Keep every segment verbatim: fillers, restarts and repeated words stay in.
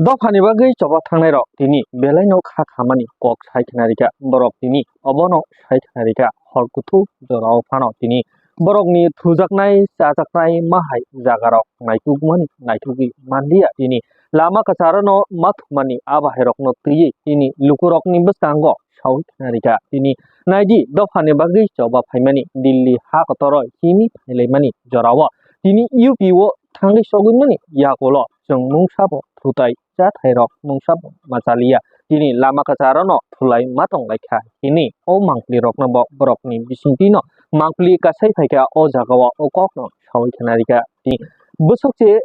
Dophani bagwi choba thangnai rok tini belai no kha khamani kok sai khna rikha. Borok tini obono sai khna rikha. Hor kuthuk jora o phano tini borokni thujaknai chajaknai mahai jaga rok naitukmani naitugwi manliya. Tini lama kwcharo no ma thumani a bahai rok no twiwi tini lukurokni bwskango sawi khna rikha. Tini naidi dophani bagwi choba phaimani Delhi ha kotoro himwi phailaimani jorao tini U P o thangwi sogwimani yagulo chwng mungsabo thutai chathairok mungsabo machaliya. Tini lama kwcharono thulai ma tonglaikha hini o mangpli rokno bo borokni bisingtwino mangpli kasai phaikha o jagao o kokno sawi khna rikha. Tini bwswk se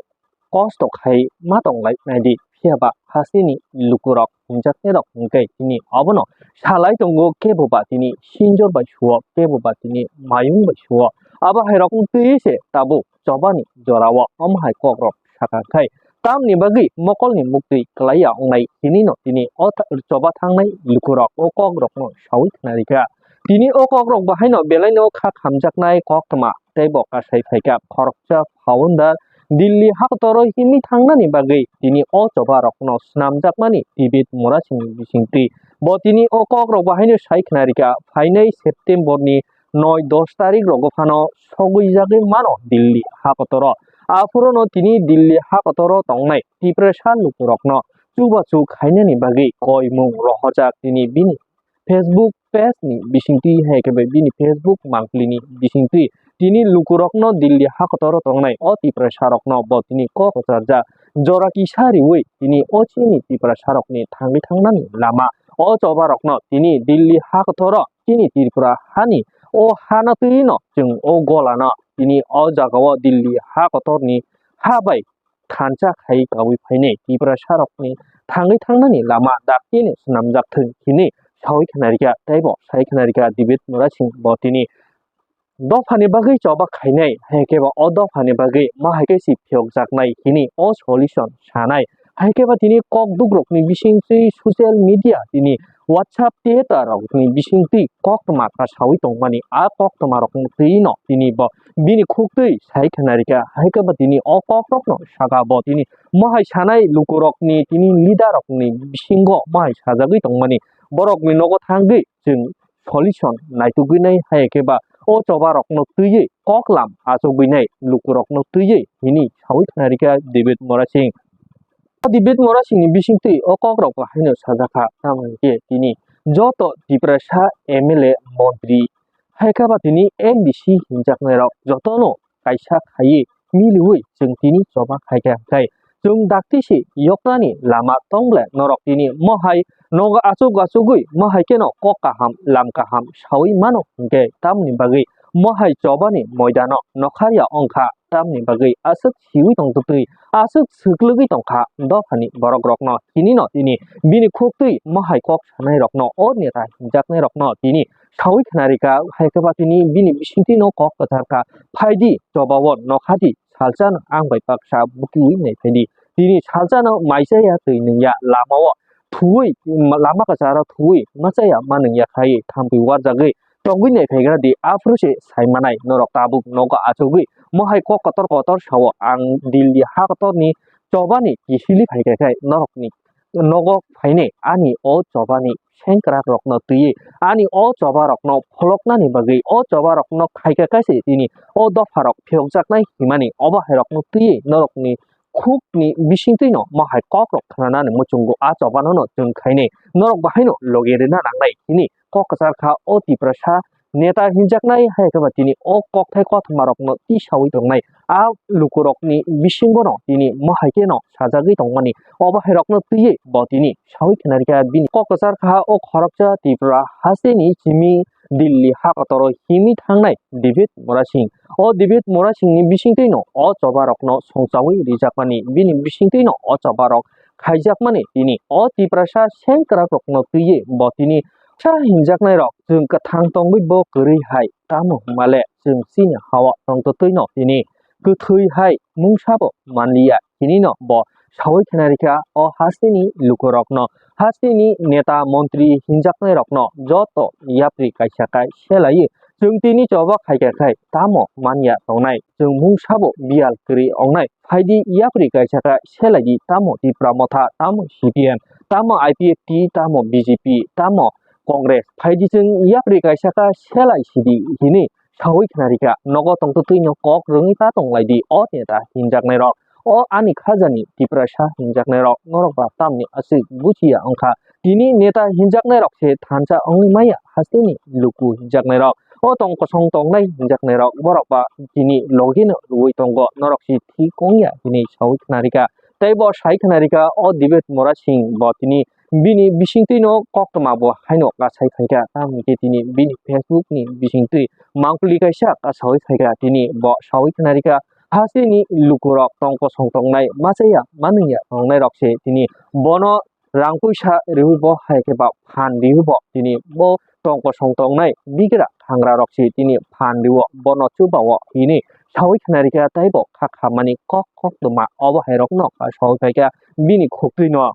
kosto khai ma tonglai naidi, phiyaba hasteni lukurok himjaknairok hwnkhe tini obono salai tongo, kebo ba tini sinjor bai suo, kebo ba tini mayung bai suo. Abo hai rokno twiwi se tabuk chobani jorao omo hai kokrok sakha khai tamni bagwi mokolni muktwi kwlaiya wngnai hinino tini o tha-, choba thangnai lukurok o kokrokno sawi khna rikha. Tini o kokrok bahaino belaino kha khamjaknai koktwma tei bo kasai phaikha khoroksa founder Delhi ha kotoro himwi thangnani bagwi tini o choba rokno swnamjakmani David Murasingni bisingtwi. Bo tini o kokrok bahaino sai khna rikha, phainai September ni noi dos tarik rogo phano sogwi jagwi mano Delhi ha kotoro. Aphurono tini Delhi ha kotoro tongnai Tiprasa lukurokno chubachu khainani bagwi koimung rohorjak tini bini Facebook page ni bisingtwi, hai khe bai bini Facebook mangpli ni bisingtwi tini lukurokno Delhi ha kotoro tongnai o Tiprasa rokno bo tini kok kwcharjak jora kisa riwi tini o chini Tiprasa rokni thangwi thangnani lama o choba rokno tini Delhi ha kotoro chini Tripura hani o hano twino chwng o golano tini o jagao Delhi ha kotorni ha bai thansa khai kaui phainai Tiprasa rokni thangwi thangnani lama daktino swnamjak thung hinwi sawi khna rikha tei bo sai khna rikha David Murasing bo tini dophani bagwi choba khainai, hai khe ba o dophani bagwi ma hai khe si phiyokjaknai hini o solution sanai. Hai khe ba tini kok dukrokni bisingtwi social media tini WhatsApp tei ta rokni bisingtwi koktwma kasawi tongmani, a koktwma rokno twi no tini bo bini khuktwi sai khna rikha. Hai khe ba tini o kokrokno saka bo tini mohai sanai lukurokni tini leader rokni bisingo mohai sajagwi tongmani, borokni nogo thangwi chwng solution naitugwinai, hai khe ba o choba rokno twiwi koklam achugwinai lukurokno twiwi hini sawi khna rikha David Murasing. O David Murasingni bisingtwi o kokrok bo haino sajakha, tamo hwnkhe tini joto Tiprasa M L A, montri, hai khe ba tini M D C hinjaknairok jotono kaisa khaiwi miliwi chwng tini choba khaikha, hwnkhe chwng dakti se yoknani lama tong le norok tini mohai nogo achuk achugwi mohai kheno kok kaham lam kaham sawi mano, hwnkhe tamoni bagwi mohai chobani moidano nokharya wngkha. Tamni bagwi aswk siwi tongtwtwi, aswk swklwgwi tongkha dophani borok rokno. Tini no tini bini khuktwi mohai kok sanai rokno, o neta hinjaknai rokno tini sawi khna rikha, hai khe ba tini bini bisingtwi no kok kwchar kha, "Phaidi, chobao nokhadi, salsa no ang bai baksa bukiwi nai phaidi." Tini salsa no maichaya twi nungya, lamao thuwi, lama kwcharo thuwi machaya ma nungya khai thampui warjagwi tongwi nai phaigra di, aphuru se sai manai norok tabuk nogo achugwi mohai kok kotor kotor sao, "Ang Delhi ha kotorni chobani kisili phaikha khe norokni nogo phainai, ani o chobani sengkrak rokno twiwi, ani o choba rokno pholoknani bagwi, o choba rokno khaikha khe se tini o dopha rok phiyokjaknai himani, obo hai rokno twiwi norokni khukni bisingtwino mohai kokrok khnanani muchungo a chobanono chwng khainai, norok bahaino logi rwna nangnai hini kok kwchar kha o Tiprasa neta hinjaknai, hai khe ba tini o kokthai kothoma rokno tisawi tongnai a lukurokni bisingbono tini mohai kheno sajagwi tongmani, obo hai rokno twiwi bo tini sawi khna rikha. Bini kok kwchar kha o khoroksa Tripura hasteni simi Delhi ha kotoro himwi thangnai David Murasing. O David Murasingni bisingtwino o choba rokno songchawi rijakmani, bini bisingtwino o choba rok khaijakmani tini o Tiprasa sengkrak rokno twiwi bo tini sa hinjaknai rok chwng kwthang tongwi bo kwrwi hai tamo hwnmale chwng chini hawa tongtwtwino tini kwthwi hai mungsabo manliya hinino bo sawi khna rikha o hasteni lukurokno, hasteni neta montri hinjaknai rokno joto yapri kaisa kai selaiwi Chwng tini choba khaikha khai tamo manya tongnai, chwng mungsabo biyal kwrwi ongnai. Phaidi yapri kaisa kha selaidi, tamo Tipra Motha, tamo C P M, tamo I P F T, tamo B J P, tamo Congress. Phaidi chwng yapri kaisa kha selai sidi hinwi sawi khnarikha. Nogo tongtwtwino kok rwngwi ta tonglaidi o neta hinjaknairok. O ani khajani Tiprasa hinjaknairok norok ba tamni aswk buchiya wngkha. Tini neta hinjaknairok se thansa wngwi maya hasteni luku hinjaknairok. O tong kosong tongnai hinjaknairok borok ba tini logino rwui tongo, norok se thik wngya hinwi sawi khnarikha. Tei bo sai khnarikha o David Murasing bo tini bini bisingtwino koktwma bo haino kasai phaikha, tamni khe tini bini Facebook ni bisingtwi mangpili kaisa kasawi phaikha, tini bo sawi khnarikha. Hasteni lukurok tong kosong tongnai, machaya manwngya tongnairok se tini bono rang puisa riwi bo hai khe ba phan riwi bo tini bo tong kosong tongnai bigra khangrarok se tini phan riwo, bono chubao hini sawi khnarikha, tei bo kha khamani kok koktwma obo hairokno kasawi phaikha bini khuktwino.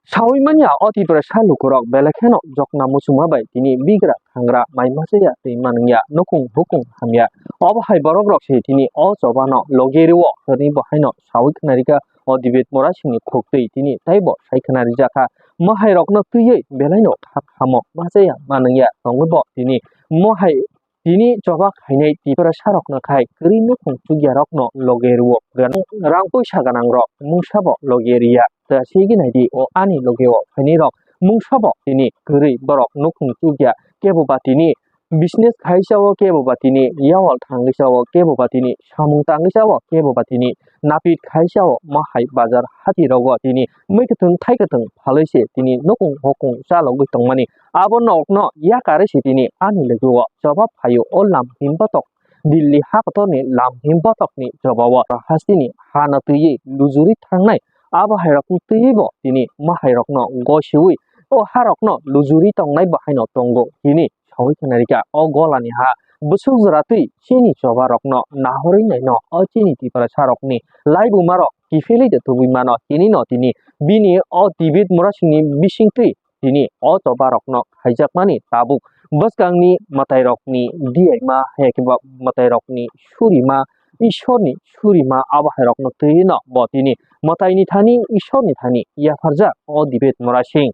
Sawi manya o Tiprasa lukurok belai kheno jokna muchungma bai tini bigra khangra mai machaya twi manwngya, nukung bukung hamya. Obo hai borokrok se tini o chobano logi rwo hwnwi bo haino sawi khnarikha o David Murasingni khuktwi tini teibo sai khnarijakha. Mohairokno twiwi belaino kha khamo machaya manwngya tongwi bo tini mohai Tini choba khainai Tiprasarokno khai kwrwi nukhung chukyarokno logi rwo, rang puisa gwnangrok mungsabo logi riya. Chasigi naidi o ani logio phainairok mungsabo tini kwrwi borok nukhung chukya, kebo ba tini business khai sao, kebo ba tini yawal thangwi sao, kebo ba tini samung tangwi sao, kebo ba tini napit khai sao, mohai bazar hati rogo tini mui kwthwng thai kwthwng phalwi se tini nukhung hokung chalogwi tongmani. Abo nokno yakarwi se tini ani logio jobab phaio o lam him botok, Delhi ha kotorni lam him botokni jobao hasteni hano twiwi lujuri thangnai abo hairokno twiwi bo tini mohairokno gosiwi o harokno lujuri tongnai bo haino tongo hini sawi khnarikha. O golani ha bwswk jora twi chini chobarokno nahorwi naino o chini Tiprasarokni laibumarok kiphilwi de tubui mano. Tinino tini bini o David Murasingni bisingtwi tini o chobarokno khaijakmani tabuk bwskangni mwtairokni diyaima, hai khe ba mwtairokni surima, Ishorni surima abo hairokno twino bo tini mwtaini thani, Ishorni thani yapharjak o David Murasing.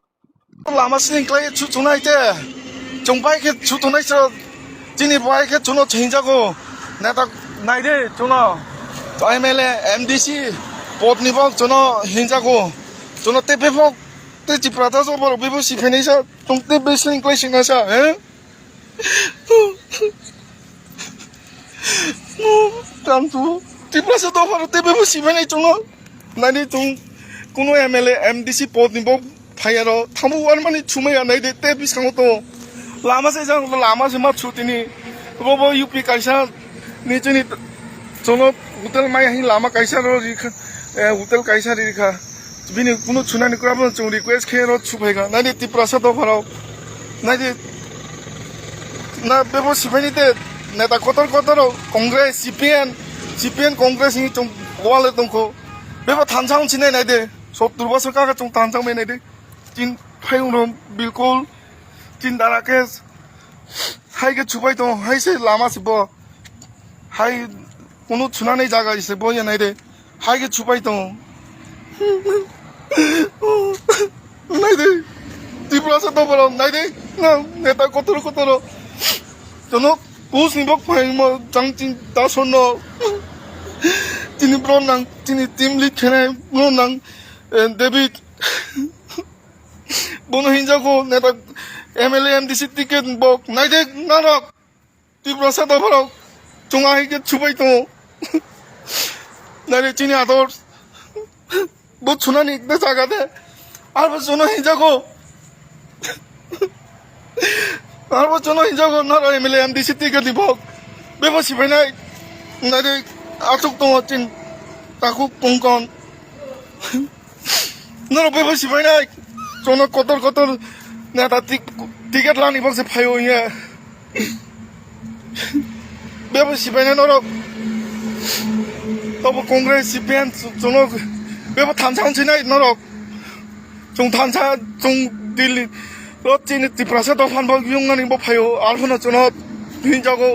Lama sini klai chu chunai te. Chungpai khe chu tunai so chini bai khe chuno chinjago. Neta naide chuno. M L A, M D C pod ni bok chuno hinjago. Chuno te bebok te chipra ta so borok bebo si phenai sa. Chung te besing klai sing sa, he? Tang tu. Chipra sa to borok te bebo si phenai chuno. Nani tung kuno M L A, M D C pod ni bo phai aro thamu wan mani chumai ya nai de te biskango to. Lama se jang lama se ma chu tini. Bo bo U P kaisa ni chini chono hotel mai hin lama kaisa ro ri kha, eh, hotel kaisa ri kha. Bini kuno chunani kura bo chung request khe ro chu phai kha. Nai de Tiprasa to pharo. Nai de na bebo siphai ni te neta kotor kotor Congress, C P M, C P M Congress ni chung wale tongkho. Bebo thansa hwn sinai nai de, sottur bosor kaka chung thansa mai nai de. Tin phai uno bilkul tin dara ke hai ke chubai tong, hai se lama se bo. Hai kunu chunani jaga se bo ya nai de. Hai ke chubai tong. Nai de. Tiprasa to bolo nai de. Na neta kotor kotor. Tono Pus ni bok phai mo jang tin ta son no. Tini bro nang, tini team lead khenai bro nang, eh, David. Bono hinjago neta M L A M D C ticket bok naide narok. Tiprasa da bharok. Chunga hai ke chubai tongo. Naide chini ador. Bo chunani ekta jaga de. Arbo chuno hinjago. Arbo chuno hinjago noro M L A M D C ticket ni bok. Bebo sibainai. Nari atuk tongo chin. Takuk kongkon. Noro bebo sibainai. Chuno kotor kotor neta tik-, ticket lani bok se phaio ye. Bebo sibainai norok. Tobo Congress, C P M, chunok. Bebo thansa sinai norok. Chung thansa, chung Delhi. Rot chini Tiprasa dophan bo yungmani bo phaio. Arphuno chunok. Hinjago.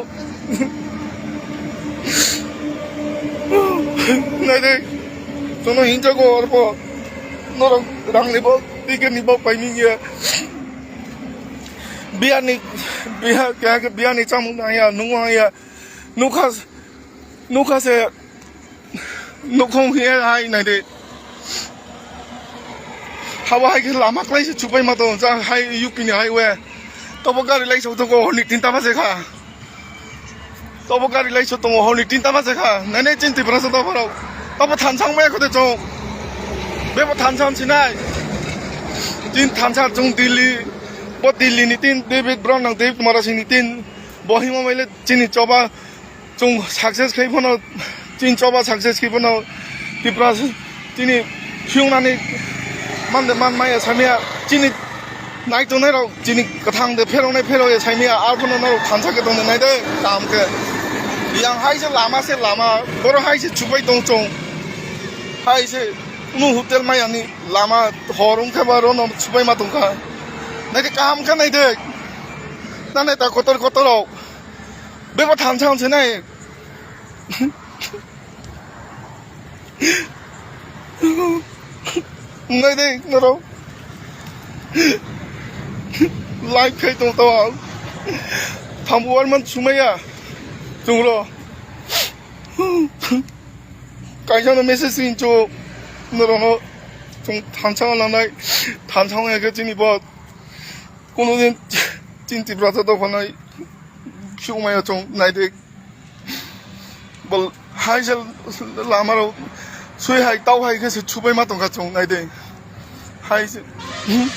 Naidi. Jono hinjago orpo. Norok rangni bo, ticket ni bo paiming ya. Biyani, biya, kaya ke biyani chamung nang ya, nung nang ya. Nukha, nukha se. Nukhung hiya hai naidi. Hawa hai khe lama kwlai se chubai ma tongo, jang hai U P ni highway. Tobo gari lai sok tongo, horni tinta baje kha. Tobo gari lai sok tongo, horni tinta baje kha. Nene chin Tiprasa to borok. Tobo thansang maya khode chong. Bebo thansang sinai. Tin thansa chung Delhi. Bo Delhi ni tin David Brown nang David Mara Singh ni tin. Bohimo maile chini choba. Chwng success khai phano, chini choba success khai phano, Tipra chini phiyungnani mande man maya samya, chini nai tongnai rok, chini kwthang de pheroknai pherok ya samya, ar phano norok thansa khe tongna nai de, kam khe. Yang hai se lama se lama, boro hai se chubai tong chwng, hai se kunu hotel maya ni lama hor wngkhe ba rono chubai ma tongkha. Nai de kaham khe nai de, nane ta kotor kotor rok. Bebo thansa hwnse nai. Nai de, noro. Live khai tong tong. Thambu warman sumaya. Tungro. Kaisa no message rin cho. Noro no. Chung thansa lanai. Thansa ya ke chini bot. Kono din chinti brata to phanai. Sumaya chung nai de. Bol hai se lama rok sui hai tau hai khe se chubai ma tongkha chwng nai de. Hai se, hmm?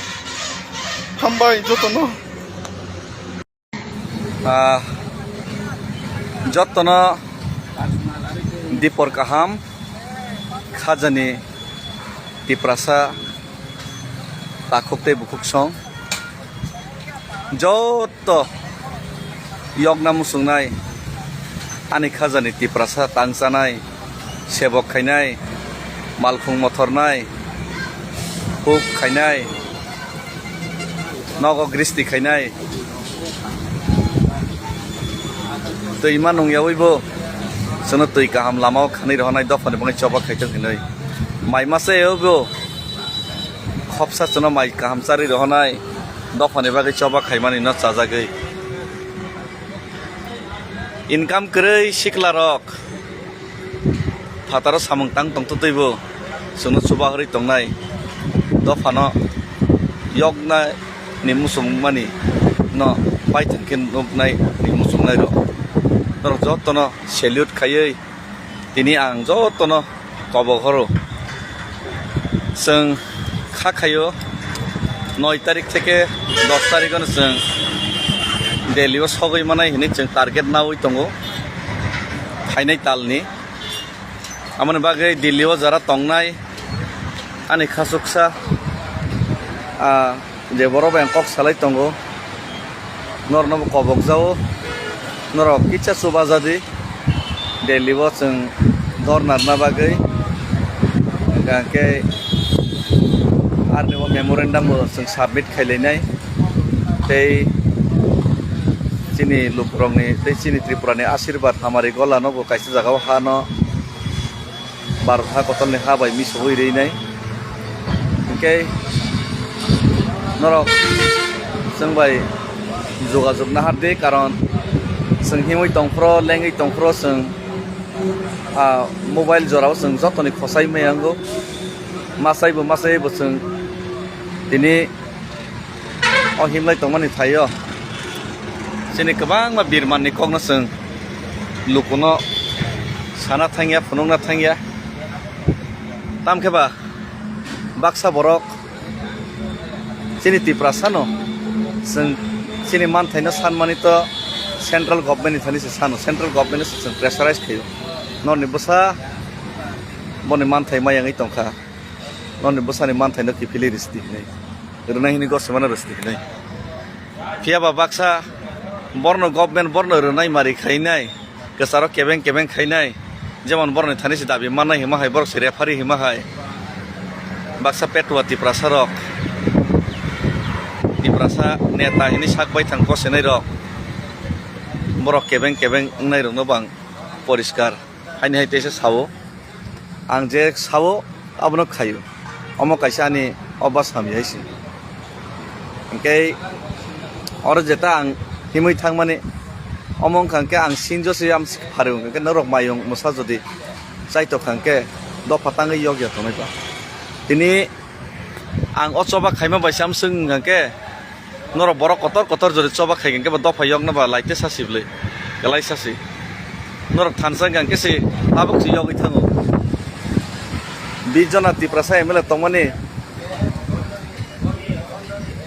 Hambai jotono. Ah, jotono dipor kaham khajani Tiprasa takhuk tei bukhuk song. Jot to yokna muchungnai, ani khajani Tiprasa tangchanai, sebok khainai, malkhung mothornai, huk khainai, nogo gristi khainai, twi ma nungyawi bo chwngno twi kaham lama o khanwi rohornai dophani bagwi choba khaitong hinwi mai masa o bo. Khopsa chwngno mai kaham charwi rohonai, dophani bagwi choba khaimani no chajagwi. Income kwrwi sikla rok phataro samung tang tongtwtwi bo chwngno chuba hwrwi tongnai, dophano yokna ni muchungmani no paithang khe nuknai ni muchungnai rok. Norok jotono salute khaiwi tini ang jotono kobok horo. Chwng kha khaio noi tarik theke dos tarik ano chwng Delhi o sogwi manai hinwi chwng target nawi tongo phainai talni. Amoni bagwi Delhi o jara tongnai ani khasuksa, ah, je borok bai ang kok salai tongo, norokno bo kobok jao, norok kisa chuba jadi Delhi o chwng dor narna bagwi, hwnkhe arni o memorandum bo chwng submit khailainai tei chini lukurokni tei chini Tripura ni asirwad hamari gola no bo kaisa jaga o ha no Bharat ha kotorni ha bai misogwi rwnai. Hinkhe norok chwng bai jogajog nahar di, karon chwng himwi tongphuru, lengwi tongphuru chwng, ah, mobile jorao chwng jotoni khosai maya wngo. Masai bo masai bo chwng tini o himlai tongmani thaio chini kwbangma birmanni kokno chwng lukuno sana thangya, phunukna thangya. Tamkhe ba baksa borok chini Tiprasano chwng chini manthaino sanmani to central government ni thani se sano, central government no se chwng pressurize khaio. Norni bwsa boni manthai mayangwi tongkha. Noni bwsani manthaino kiphilwi rwsti hinwi, rwnai hinwi gosomano rwsti hinwi. Phiya ba baksa borno government borno rwnai mari khainai, kwcharo kebeng kebeng khainai, jemon boroni thani se dabi mannai hima hai, borok se referee hima hai. Baksa petua Tiprasa rok, Tiprasa neta hinwi sak baithang kosenai rok. Borok kebeng kebeng wngnairokno bo ang poriskar haini hai teisa sao. Ang je sao, abono khaio. Omo kaisa ani obas hamya hai se. Hwnkhe oro jeta ang himwi thangmani, omo wngkha hwnkhe ang sinjo se am pharwi wngkha hwnkhe norok mayung mwsa jodi chaitok kha hwnkhe dopha tangwi yokya tongnai ba. Tini ang o choba khaima bai se amswk wngkha hwnkhe norok borok kotor kotor jodi choba khai hwnkhe bo dopha yokna ba laite sasi bwlwi, kwlai sasi. Norok thansa hwnkha hwnkhe se tabuk se yogwi thango. Bis jona Tiprasa M L A tongmani,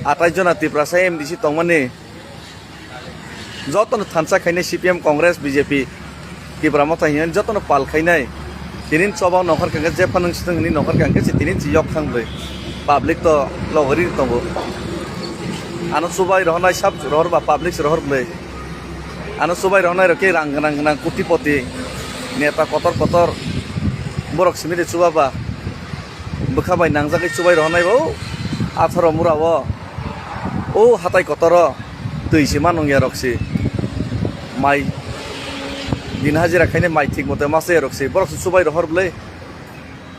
atais jona Tiprasa M D C tongmani, jotono thansa khainai C P M, Congress, B J P, Tipra Motha hinwi jotono pal khainai. Tini choba nongkhor kangkhe jephano wngsitwng hinwi nongkhor kangkhe se tini se yok thang bwlwi. Public to logori tongo. Ano chubai rohornai sab rohor ba public se rohor bwlwi. Ano chubai rohornai rok khe rang gwnang gwnang kotipoti neta kotor kotor borok simi de chuba ba. Bwkha bai nangjagwi chubai rohornai bo atharo mura o. O hatai kotor o twi se ma nungya rok se. Mai din hajira khainai mai thik mote ma se rok se. Borok se chubai rohor bwlwi.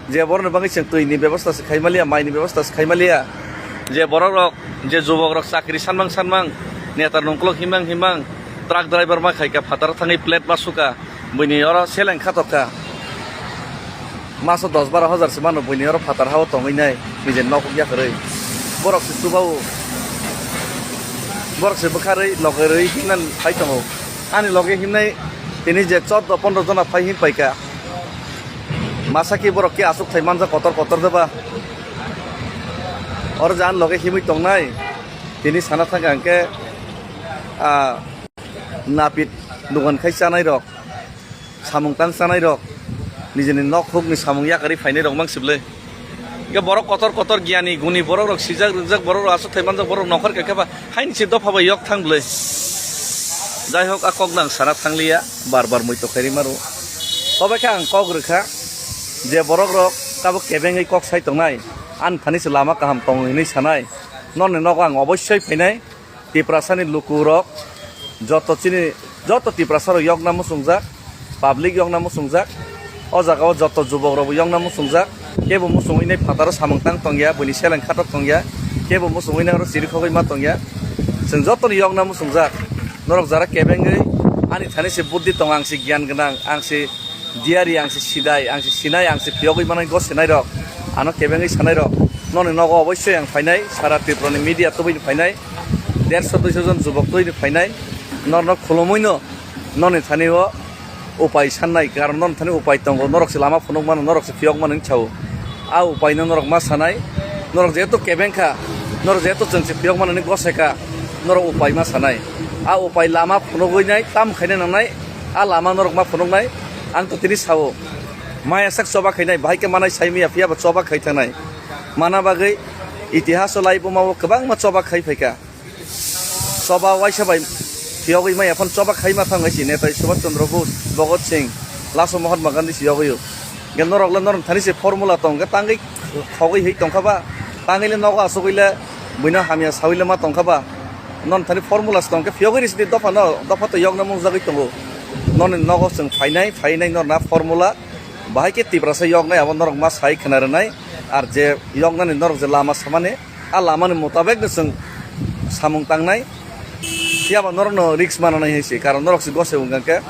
Je borokni bagwi chwng twi ni bebosta se khai maliya, mai ni bebosta se khai maliya. Je borok rok, je jubok rok chakri sanmang sanmang, neta nungkuluk himang himang, truck driver ma khaika phataro thangwi plate ma suka, buini oro seleng khatok kha. Maso dos baro hajar se mano buini oro phatar hao tongwi nai, nijeni nok huk yakarwi. Borok se chuba o, borok se bwkharwi logerwi himnani phai tongo. Ani loge himnai tini je chordo pondro jona phai him paikha. Masa khe borok khe aswk thai manjak kotor kotor de ba. Oro je ani loge himwi tongnai, tini sana thangkha hwnkhe, ah, napit dogan khai chanai rok, samung tang chanai rok, nijini nok hukni samung yakarwi phainai rok mang sibwlwi. Hwnkhe borok kotor kotor giyani guni borok rok sijak rwjak borok rok aswk thai manjak borok nongkhor khe khe ba haini se dopha bai yok thang bwlwi. Jai hok, a kok no ang sana thangliya, bar bar muitok khairi maro. Tobe khe ang kok rwkha je borok rok tabuk kebengwi kok sai tongnai, ani thani se lama kaham tongo hinwi sanai, noni nogo ang obossoi phainai. Tiprasani lukurok joto chini, joto Tiprasarok yokna muchungjak, public yokna muchungjak. O jagao joto jubokrokbo yokna muchungjak. Kebo muchungwi nai phataro samung tang tongya, buini seleng khatok tongya. Kebo muchungwi nai oro chirikhogwi ma tongya. Chwng jotono yokna muchungjak. Norok jara kebengwi ani thani se buddhi tongo, ang se giyan gwnang, ang se Diyari ang se sidai, ang se sinai, ang se phiyogwi manai, go sinai rok, ano kebengwi sanai rok, noni nogo obossoi ang phainai, sara Tripura ni media tubui ni phainai, derso duiso jon jubok tubui ni phainai, norno khulumui no, noni thani o upai sannai, karon noni thani upai tongo, norok se lama phunuk mano, norok se phiyok mano wng sao, a upai no norok ma sanai, norok jehetu kebeng kha, norok jehetu chwng se phiyok mano wng gosai kha, norok upai ma sanai, a upai lama phunugwi nai, tam khaina nangnai, A lama norok ma phunuknai, ang to tini sao. Maya sak choba khainai, bahai khe manai sai maya, phiya ba choba khai thangnai. Mana bagwi itihaso lai buma o kwbangma choba khai phaikha. Choba waisa bai phiyogwi maya phano choba khai ma thangai si, Netai Subhash Chandra Bose, Bhagat Singh, laso Mahatma Gandhi si yogwi o. Ge norok le norok thani se formula tong, ge tangwi khogwi hei tongkha ba, tangwi le nogo asugwi le buino hamya sawi le ma tongkha ba. Non thani formula se tong khe phiyogwi risi di dopha no, dopha to yokna mung jagwi tongo. Noni nogo chwng phainai, phainai norna formula. Bahai khe Tiprasa yoknai abo norok ma sai khna rwnai. Ar je yoknani norok je lama samani, a lamani mutabek no chwng samung tangnai. Phiya ba norok no risk mana nai hai se, karon norok se gosai wng khe.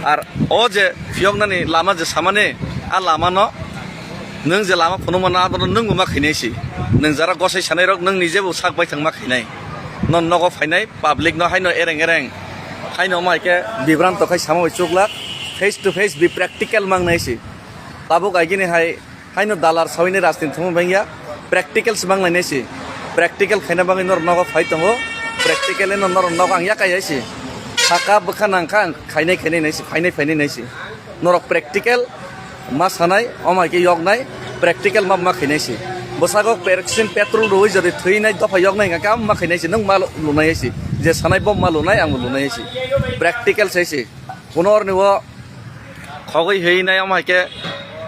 Ar o je phiyoknani lama je samani, a lama no nwng je lama phunuk mana abono nwng bo ma khainai se. Nwng jara gosai sanai rok nwng nije bo sak bai thang ma khainai. Non nogo phainai, public no haino ereng ereng, haino omo hai khe bibranto khai sama bai chuklak, face to face bi practical mang nai se. Tabuk aigini hai, haino dalar sawini rajniti thumwi bangya, practical se mang nai se. Practical khaina bagwi norok nogo phai tongo, practical no norok nogo ang yakai hai se. Saka bwkha nang kha ang khainai khainai nai se, phainai phainai nai se. Norok practical ma sanai, omo hai khe yoknai, practical ma ma khainai se. Bwsago kerosene petrol rwui jodi thwinai dopha yoknai hwnkha khe amo ma khainai se, nwng ma lunai se. Je sanai bo ma lunai, ang bo lunai se. Practical sai se. Kuno orni o khogwi hwinai omo hai khe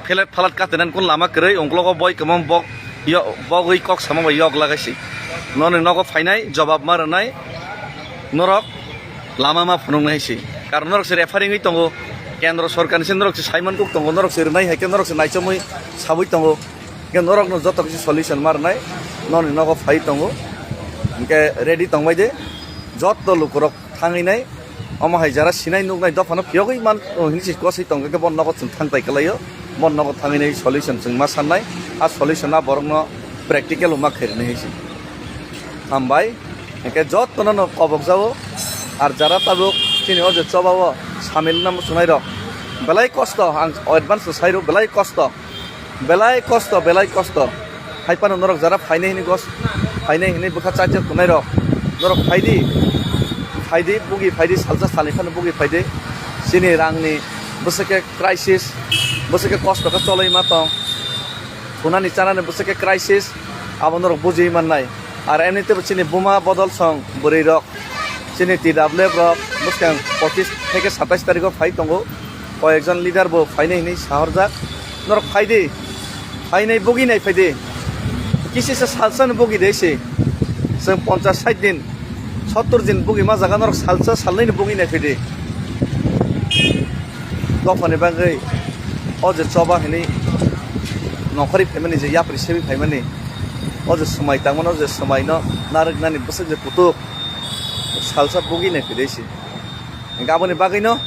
phelet phalat katinani kun lama kwrwi, ungklogo boi kwmam bok yo-, bogwi kok sama bai yok lagai se. Noni nogo phainai, jobab ma rwnai norok. Lama ma phunuknai hai se. Karon norok se referring wi tongo. Kendro sorkar ni se norok se Simon Cook tongo, norok se rwnai hai khe norok se naichomwi sawi tongo. Hingke norokno joto kisi solution ma rwnai, noni nogo phai tongo. Hingke ready tongbai de, joto lukurok thangwi nai. Omo hai jara sinai nuknai dophano phiyogwi man, o, hinwi se kosoi tongkha khe bo nogo chwng thang tai kwlaio. Bo nogo thangwi nai solution chwng ma sannai. A solution a borokno practical o ma khairwnai hai se. Hambai. Hingke jotono no kobok jago. Ar jara tabuk chini o je choba o samil nang swnairok belai kosto, ang advance no sairo belai kosto. Belai kosto, belai kosto. Hai phano norok jara phainai hini gos, phainai hini bwkha chaijak tongnai rok. Norok phaidi, phaidi, bugi phaidi, salsa salni phano bugi phaidi. Chini rangni bwswk khe crisis, bwswk khe kosto khe choloi ma tong. Thunani chanani bwswk khe crisis, abo norok bujiwi mannai. Ar emnitebo chini buma bodol song bwrwi rok, chini T W F rok bwskang pochis theke satais tarikh o phai tongo. Koyekjon leader bo phainai hinwi sahorjak. Norok phaidi, phainai bugi nai phaidi. Kisisa salsa ni bugi de se. Chwng ponchas sait din, sottor din bugi ma jaga norok salsa salnai ni bugi nai phaidi. Dophani bagwi o je choba hinwi nongkhorwi phaimani je yapri sebi phaimani. O je swmai tangmano, o je swmaino narwknani bwswk je kutuk salsa bugi nai phaidi se. Hingke aboni bagwino,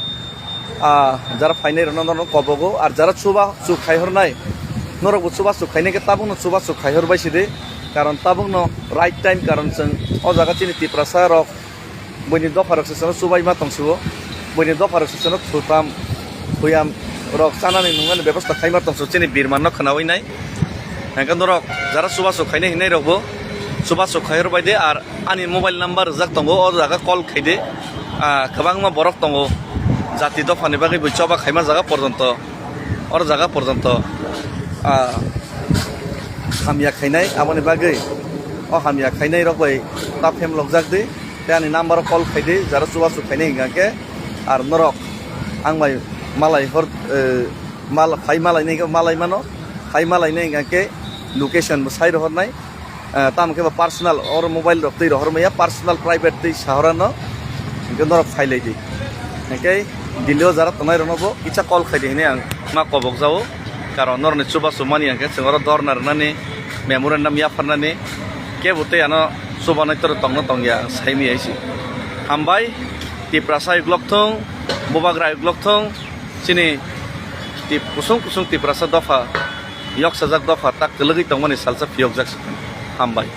ah, jara phainai rokno norok kobogo, ar jara chuba chuk khai hornai, norokbo chuba chuk khainai khe tabukno chuba chuk khai horbai sidi, karon tabukno right time, karon chwng o jaga chini Tiprasa rok, buini dopha rok se chwngno chubai ma tong sio, buini dopha rok se chwngno thutam, thuyam rok chanani nungmani bebosta khai ma tong sio, chini birman no khwnawi nai. Hingke norok jara chubachu khainai hinai rokbo chubachu khai rwbai de, ar ani mobile number rijak tongo, o jaga call khai de. Ah, kwbangma borok tongo, jati dophani bagwi bo choba khaima jaga porjonto, oro jaga porjonto, ah, hamya khainai, aboni bagwi o hamya khainai rok bai ta phemlokjak de, tei ani number o call khai de, jara chubachu khainai hingka khe, ar norok ang bai malai hor, eh, mal, phai malai nai khe malai mano. Hai malainai hingka khe location bo sai rohornai, ah, tamo khe bo personal, oro mobile rok twi rohor maya, personal private twi sahorano, hingke norok phailaidi. Hingke Delhi o jara tongnai rokno bo kisa call khaidi hinwi ang ma kobok jao, karon norokni chubachu mani hingke chwng oro dorna rwnani, memorandum yapharnani, kebo tei ano chubanai toro tongno tongya ang saimaya se. Hambai, Tiprasa uklok thung, Bubagra uklok thung, chini tip-, kusung kusung Tiprasa dopha, yoksajak dopha tak kwlwgwi tongmani salsa phiyokjak se. Hambai.